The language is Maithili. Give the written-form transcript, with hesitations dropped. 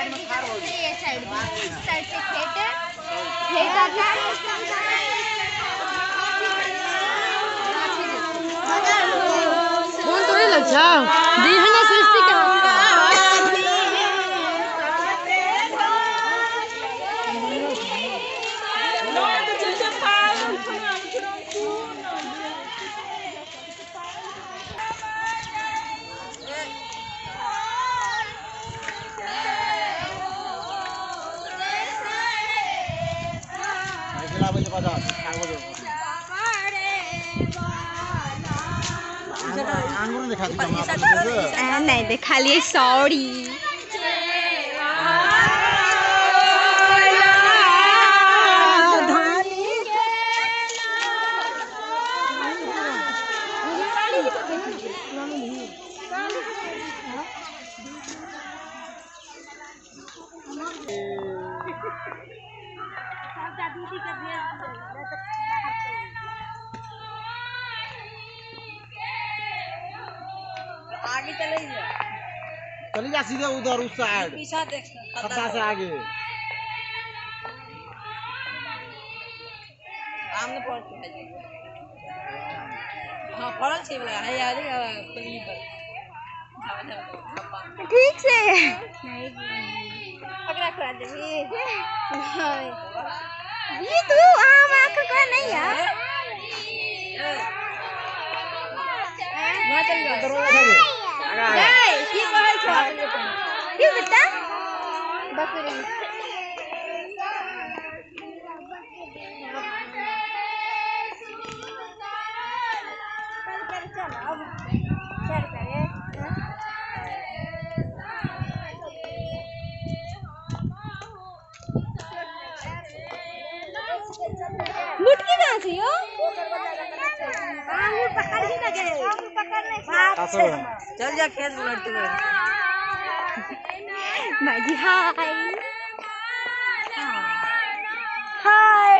साइड भी है, ये साइड भी, इस साइड से खेत है, खेत आता है। फोन तो नहीं लगता देहना सृष्टि का। नहीं देखा लिए, सॉरी। आगे चले जा, चले जा सीधे उधर उस साइड, पीछा देख खत्ता से आगे। आम ने पड़ के हां पड़ल छै वाला है यार, खुली पर ठीक से नहीं पकड़ा खुआ देबी। ये तू आम आख को नहीं यार। ना चल जा गए की कहै छ की बेटा बकरी। मुटकी कहाँ से यो? आंगुर पकड़ ही ना गए, आंगुर पकड़ने चल जा खेत में लड़ते हुए। माजी हाय हाय।